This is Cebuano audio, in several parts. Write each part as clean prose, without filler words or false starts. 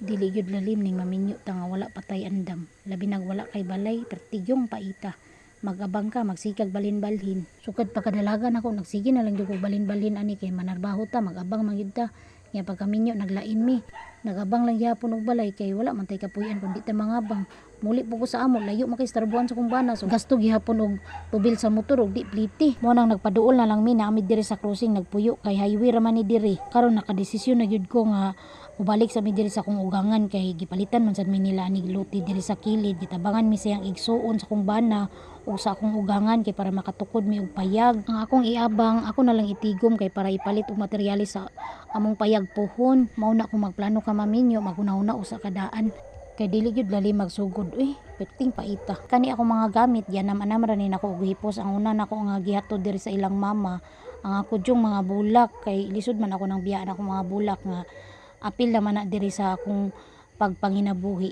Dili gyud lalim ning maminyo ta nga wala pa tay andam. Labi nag wala kay balay, pertigyong paita. Mag-abang ka, magsikag balhin-balhin. Sukad pagkadalaga nako, nagsige na lang gyud kog balhin-balhin ani kay manarbaho ta, mag-abang man gyud ta. Nya pagkaminyo naglain mi. Nag-abang lang gihapon og balay kay wala man tay kapuy-an kun di ta mangabang. Muli po ko sa amo, layo man kay sa tarbuhan sa kong bana. So gasto gihapon og tubil sa motor og di pliti. Mo nang nagpaduol na lang mi, naa mi diri sa crossing nagpuyo kay highway ra man ni diri. Karon nakadesisyon na gyud ko nga mobalik sa mi diri sa akong ugangan kay gipalitan man sad mi nila anig luti diri sa kilid. Gitabangan mi siyang igsuon sa akong bana ug sa akong ugangan kay para makatukod mi og payag. Ang akong iabang, ako na lang itigom kay para ipalit og materyales sa among payag puhon. Mao na kung magplano ka maminyo, maghuna-huna usa ka daan. Kay dili gyud lalim magsugod uy, perting paita. Kani akong mga gamit, gianam-anam ra ni nako og hipos. Ang una nako nga gihatod diri sa ilang mama, ang ako dyong mga bulak kay lisod man ako nang biyaan akong mga bulak nga apil naman na diri sa akong pagpanginabuhi.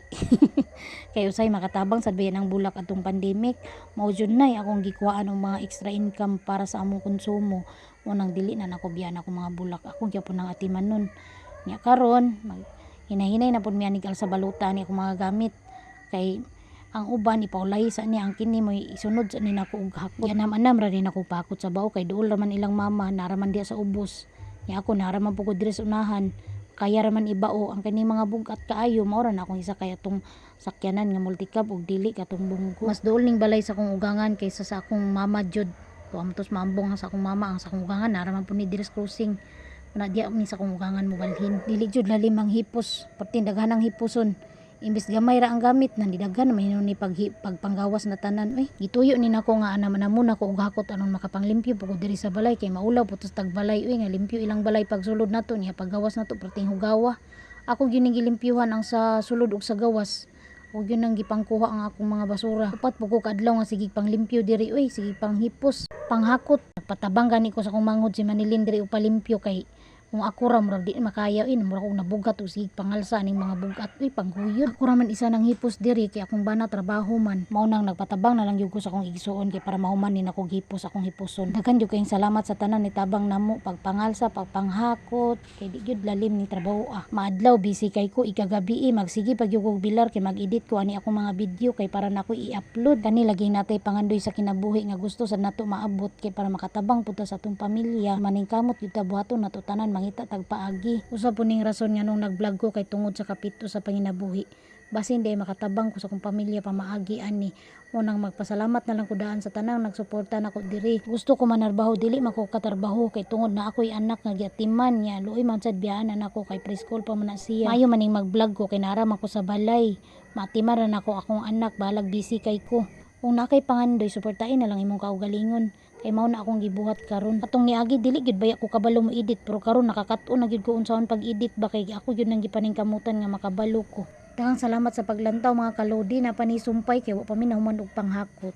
Kay usay makatabang sad bayan ang bulak atong pandemic. Mao jud nay akong gikuhaan og mga extra income para sa among konsumo. Mo nang dili na nako biyaan akong mga bulak. Ako gyapon ang atiman nun. Nya karon mag hinahinay na pud mi anig sa baluta ni akong mga gamit kay ang uban ipaulay sa niya, ang kini mo isunod sa ni nako og hakot. Anam-anam ra ni nako pakot sa bao kay duol ra man ilang mama, nara man diya sa ubos. Nya ako nara man pud ko diri sa unahan. Kaya ra man ibao ang kani mga bug-at kaayo, mao ra na akong isakay atong sakyanan nga multicab ug dili katong bunggo. Mas duol ning balay sa akong ugangan kaysa sa akong mama jud. Tuamtos maambong ang sa akong mama, ang sa akong ugangan nara man pud ni diri sa crossing. Una diya mi sa akong ugangan mobalhin. Dili jud lalim ang hipos, perting daghan ang hiposon. Imbes gamay ra ang gamit, nandidaghan man hinuon ni pagpanggawas na tanan uy. Gituyo ni nako nga anam-anamon nako og hakot aron makapanglimpyo po ko diri sa balay kay maulaw po tag balay uy, nga limpyo ilang balay pagsulod nato niya, paggawas nato perting hugawa. Ako gyud ning gilimpyuhan ang sa sulod ug sa gawas. Ug yun ang gipangkuha ang akong mga basura. Upat po ko kaadlaw nga sige panglimpyo diri uy, sige panghipos, panghakot. Nagpatabang gani ko sa akong manghod si Manilin diri og palimpyo kay kung ako ra murag di makaya uy, murag akong nabugat og sige pangalsa aning mga bugat uy, panghuyod. Ako ra man isa nang hipos diri kay akong bana trabaho man. Mao nang nagpatabang na lang gyud ko sa akong igsuon kay para mahuman ni nako hipos akong hiposon. Daghan gyud kayong salamat sa tanan ni tabang namo pagpangalsa, pagpanghakot kay di gyud lalim ni trabaho ah. Maadlaw busy kay ko, ikagabi magsige pag gyud kog bilar kay mag-edit ko ani akong mga video kay para nako i-upload. Kani lagi natay pangandoy sa kinabuhi nga gusto sad nato maabot kay para makatabang pud ta sa atong pamilya. Maningkamot gyud ta buhaton nato tanan, mangita tag paagi. Usa po ning rason nga nung nag-vlog ko kay tungod sa kapito sa panginabuhi. Basin di makatabang ko sa akong pamilya pamaagi ani. Unang magpasalamat na lang ko daan sa tanang nagsuporta nako diri. Gusto ko manarbaho, dili man ko katarbaho kay tungod na ako'y anak nga giatiman niya. Luoy man sad biyaan na nako kay preschool pa man na siya. Maayo man ning mag-vlog ko kay nara man ko sa balay. Maatiman ra nako akong anak, balag busy kay ko. Kung naa kay pangandoy, suportain na lang imong kaugalingon. Kay mao na akong gibuhat karon. Atong niagi dili gyud baya ko kabalo mo edit, pero karon nakakat-on na gyud ko unsaon pag-edit ba kay ako gyud nang gipaningkamutan nga makabalo ko. Daghang salamat sa paglantaw, mga kalodi, na panisumpay kay wa pa mi nahuman og panghakot.